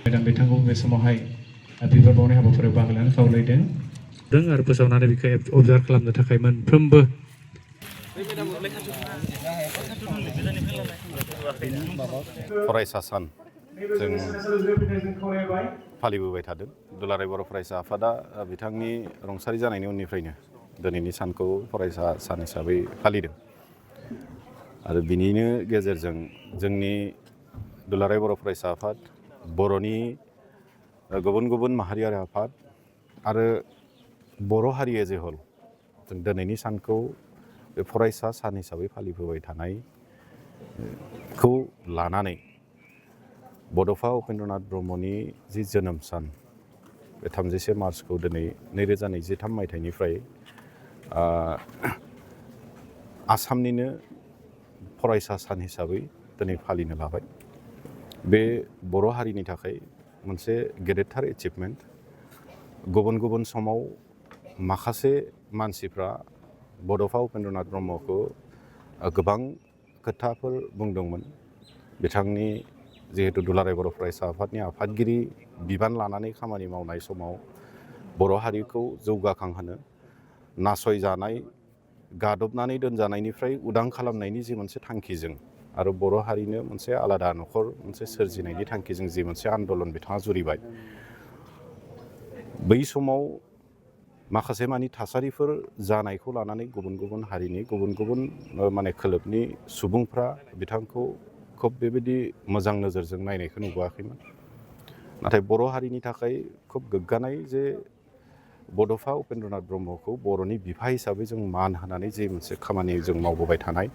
मेदाम बिथांखौ बे समावहाय बिबार बावनाय हाबाफारियाव बाहागो लानो खावलायदों आरो फोसावनानै बेखौ अबजार्भ खालामनो थाखाय मोनफ्रोमबो फरायसा सान जों फालिबोबाय थादों। दुलाराय बर' फरायसा आफादा बिथांनि रुंसारि जानायनि उननिफ्रायनो दिनैनि सानखौ फरायसा सान हिसाबै फालिदों आरो बिनिनो गेजेरजों जोंनि दुलाराय बर' फरायसा आफाद, बर'नि गुबुन गुबुन माहारियारि आफाद आरो बर' हारि एज ए हल जों दिनैनि सानखौ बे फरायसा सान हिसाबै फालिबोबाय थानायखौ लानानै बड'फा उपेन्द्रनाथ ब्रह्मनि जि जोनोम सान बे 31 मार्चखौ दिनै 2023 मायथाइनिफ्राय आसामनिनो फरायसा सान हिसाबै दिनै फालिनो लाबाय। बे बर' हारिनि थाखाय मोनसे गेदेरथार एचिभमेन्ट। गुबुन गुबुन समाव माखासे मानसिफ्रा बड'फा उपेन्द्रनाथ ब्रह्मखौ गोबां खोथाफोर बुंदोंमोन। बिथांनि जिहेतु दुलाराय बर' फरायसा आफादनि आफादगिरि बिबान लानानै खामानि मावनाय समाव बर' हारिखौ जौगाखांहोनो, नासयजानाय, गादबनानै दोनजानायनिफ्राय उदां खालामनायनि जि मोनसे थांखिजों आरो बर' हारिनो मोनसे आलादा न'खर मोनसे सोरजिनायनि थांखिजों जि मोनसे आन्दलन बिथाङा जुरिबाय, बै समाव माखासे मानि थासारिफोर जानायखौ लानानै गुबुन गुबुन हारिनि गुबुन गुबुन माने खोलोबनि सुबुंफ्रा बिथांखौ खोब बेबायदि मोजां नोजोरजों नायनायखौ नुबोआखैमोन। नाथाय बर' हारिनि थाखाय खोब गोग्गानाय जे बड'फा उपेन्द्रनाथ ब्रह्मखौ बर'नि बिफा हिसाबै जों मान होनानै जे मोनसे खामानि जों मावबोबाय थानाय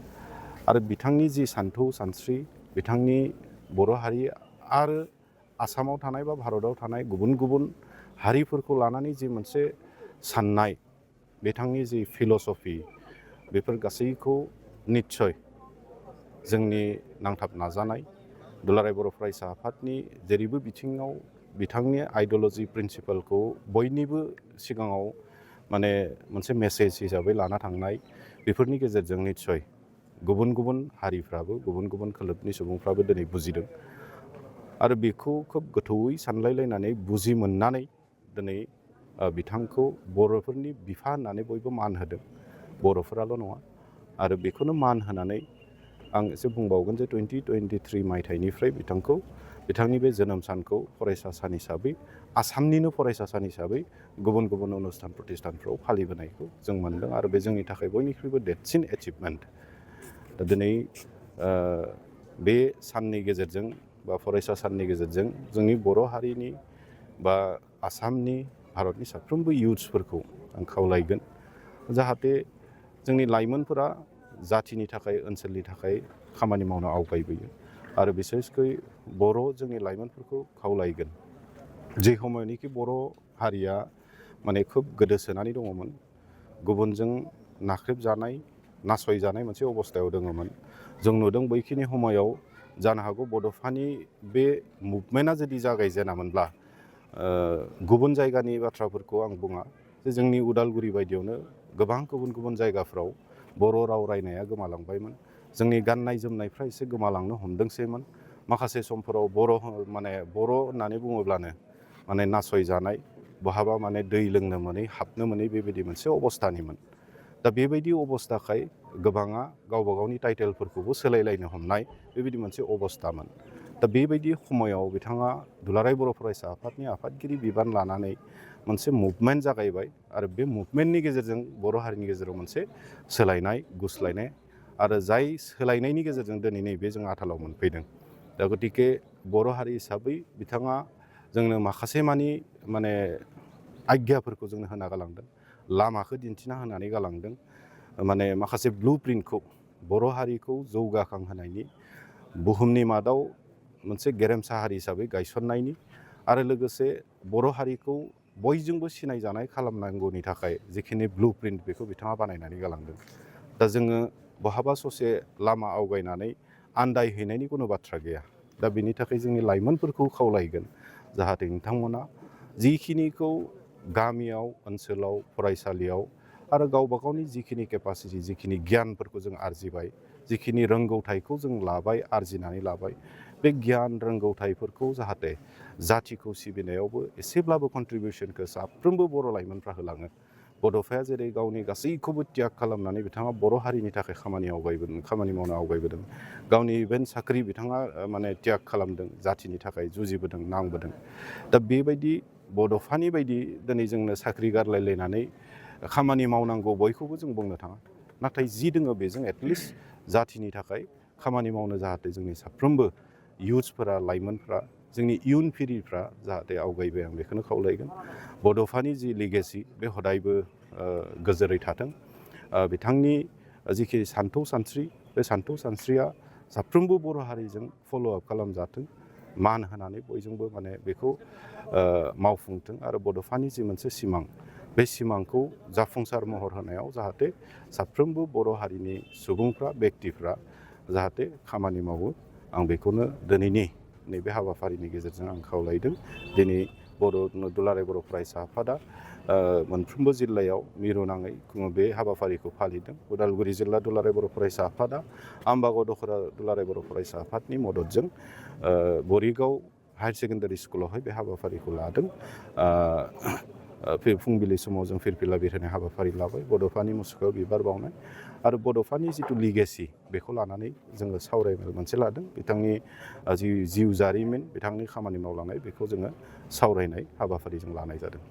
आरो बिथांनि जि सान्थौ सानस्रि, बिथांनि बर' हारि आरो आसामाव थानाय बा भारताव थानाय गुबुन गुबुन हारिफोरखौ लानानै जि मोनसे साननाय, बिथांनि जि फिल'सफि, बेफोर गासैखौ निस्सय जोंनि नांथाब नाजानाय दुलाराय बर' फरायसा आफादनि जेरैबो बिथिङाव बिथांनि आइडिय'लजि प्रिन्सिपालखौ बयनिबो सिगाङाव माने मोनसे मेसेज हिसाबै लाना थांनाय, बेफोरनि गेजेरजों निस्सय गुबुन गुबुन हारिफ्राबो गुबुन गुबुन खोलोबनि सुबुंफ्राबो दिनै बुजिदों आरो बेखौ खोब गोथौयै सानलायलायनानै बुजि मोननानै दिनै बिथांखौ बर'फोरनि बिफा होननानै बयबो मान होदों। बर'फोराल' नङा आरो बेखौनो मान होनानै आं एसे बुंबावगोन जे 2023 मायथाइनिफ्राय बिथांनि बे जोनोम सानखौ फरायसा सान हिसाबै, आसामनिनो फरायसा सान हिसाबै गुबुन गुबुन अनुस्थान प्रतिष्ठानफ्राव फालिबोनायखौ जों मोन्दों आरो बे जोंनि थाखाय बयनिख्रुइबो देरसिन एचिभमेन्ट। दा दिनै बे साननि गेजेरजों बा फरायसा साननि गेजेरजों जोंनि बर' हारिनि बा आसामनि, भारतनि साफ्रोमबो इयुथ्सफोरखौ आं खावलायगोन जाहाथे जोंनि लाइमोनफोरा जाथिनि थाखाय, ओनसोलनि थाखाय खामानि मावनो आवगायबोयो आरो बिसेसकै जोंनि लाइमोनफोरखौ खावलायगोन जे समावनोखि बर' हारिया माने खोब गोदोसोनानै दङमोन, गुबुनजों नाख्रेबजानाय, नासयजानाय मोनसे अबस्थायाव दङमोन। जों नुदों बैखिनि समायाव जानो हागौ बड'फानि बे मुभमेन्टआ जुदि जागायजेनामोनब्ला गुबुन जायगानि बाथ्राफोरखौ आं बुङा जे जोंनि उदालगुरि बायदियावनो गोबां गुबुन गुबुन जायगाफ्राव बर' राव रायनाया गोमालांबायमोन। जोंनि गाननाय जोमनायफ्रा एसे गोमालांनो हमदोंसैमोन। माखासे समफोराव बर' होननानै बुङोब्लानो माने नासयजानाय, बहाबा माने दै लोंनो मोनै, हाबनो मोनै बेबायदि मोनसे अबस्थानिमोन। दा बेबायदि अबस्थाखाय गोबाङा गावबा गावनि टाइटेलफोरखौबो सोलायलायनो हमनाय बेबायदि मोनसे अबस्थामोन। दा बेबायदि समायाव बिथाङा दुलाराय बर' फरायसा आफादनि आफादगिरि बिबान लानानै मोनसे मुभमेन्ट जागायबाय आरो बे मुभमेन्टनि गेजेरजों बर' हारिनि गेजेराव मोनसे सोलायनाय, गुस्लायनाय आरो जाय सोलायनायनि गेजेरजों दिनै नैबे जों आथालाव मोनफैदों। दा गतिके बर' हारि हिसाबै बिथाङा जोंनो माखासे माने आज्ञाफोरखौ जोंनो होना गालांदों, लामाखौ दिन्थिना होनानै गालांदों, माने माखासे ब्लु प्रिन्टखौ बर' हारिखौ जौगाखांहोनायनि, बुहुमनि मादाव मोनसे गेरेमसा हारि हिसाबै गायसननायनि आरो लोगोसे बर' हारिखौ बयजोंबो सिनायजानाय खालामनांगौनि थाखाय जिखिनि ब्लु प्रिन्ट बेखौ बिथाङा बानायनानै गालांदों। दा जोङो बहाबा ससे लामा आवगायनानै आन्दायहैनायनि कुनु बाथ्रा गैया। दा बेनि थाखाय जोंनि लाइमोनफोरखौ खावलायगोन जाहाथे नोंथांमोना जिखिनिखौ गामियाव, ओनसोलाव, फरायसालियाव आरो गावबा गावनि जिखिनि केपासिटि, जिखिनि गियानफोरखौ जों आरजिबाय जिखिनि रोंगौथायखौ जों लाबाय आरजिनानै लाबाय बे गियान रोंगौथायफोरखौ जाहाथे जाथिखौ सिबिनायावबो एसेब्लाबो कन्ट्रिबिउसनखौ साफ्रोमबो बर' लाइमोनफ्रा होलाङो। बड'फाया जेरै गावनि गासैखौबो त्याग खालामनानै बिथाङा बर' हारिनि थाखाय खामानि मावनो आवगायबोदों। गावनि इभेन साख्रि बिथाङा माने त्याग खालामदों, जाथिनि थाखाय जुजिबोदों, नांबोदों। दा बेबायदि बड'फानि बायदि दिनै जोंनो साख्रि गारलायलायनानै खामानि मावनांगौ बयखौबो जों बुंनो थाङा। नाथाय जि दोङो बेजों एटलिस्ट जाथिनि थाखाय खामानि मावनो जाहाथे जोंनि साफ्रोमबो इयुथ्सफोरा, लाइमोनफ्रा, जोंनि इयुन फिरिफ्रा जाहाथे आवगायबाय आं बेखौनो खावलायगोन। बड'फानि जि लिगेसि बे हदायबो गोजोरै थाथों। बिथांनि जिखि सान्थौ सानस्रि बे सान्थौ सानस्रिया साफ्रोमबो बर' हारिजों फल'आप खालामजाथों, मान होनानै बयजोंबो माने बेखौ मावफुंथों आरो बड'फानि जि मोनसे सिमां बे सिमांखौ जाफुंसार महर होनायाव जाहाथे साफ्रोमबो बर' हारिनि सुबुंफ्रा, बेक्तिफ्रा जाहाथे खामानि मावो आं बेखौनो दिनैनि नैबे हाबाफारिनि गेजेरजों आं खावलायदों। दिनै दुलाराय बर' फरायसा आफादा मोनफ्रोमबो जिल्लायाव मिरु नाङै बे हाबाफारिखौ फालिदों। उदालगुरि जिल्ला दुलाराय बर' फरायसा आफादा आम्बागाव दख'र दुलाराय बर' फरायसा आफादनि मददजों बरिगाव हायार सेकेन्डारि स्कुलावहाय बे हाबाफारिखौ लादों। फुंबिलि समाव जों फिरफिला बिरहोनाय हाबाफारि लाबाय, बड'फानि मुसुखायाव बिबार बावनाय आरो बड'फानि जिथु लिगेसि बेखौ लानानै जोङो सावरायमेल मोनसे लादों। बिथांनि जि जिउ जारिमिन, बिथांनि खामानि मावलांनाय बेखौ जोङो सावरायनाय हाबाफारि जों लानाय जादों।